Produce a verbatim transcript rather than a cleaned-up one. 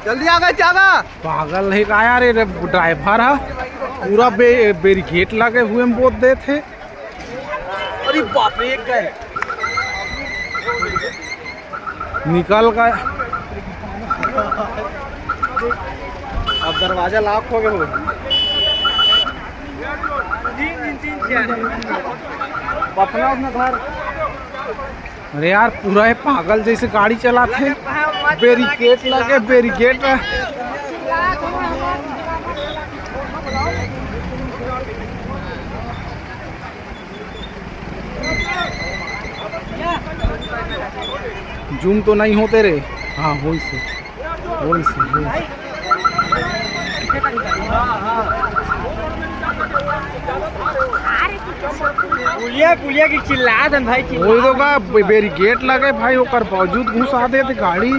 जल्दी आ गए, क्या गा? पागल हे का यार, ये ड्राइवर ह पूरा बे-, बैरिकेड लगे हुए में बोल देत हे। अरे बाप रे, एक गए। निकल गए। अब दरवाजा लॉक हो गया हो। पटना में घर। अरे यार, पूरा ये पागल जैसे गाड़ी चलात हे। बैरिकेड लगे, बैरिकेड। जूम तो नहीं होते रे। हाँ, वही से, वही से, वही से। पुलिया, पुलिया की चिल्ला दन भाई, चिल्ला। वही तो का, बैरिकेड लगे भाई, ओकर बावजूद घुसा देते गाड़ी।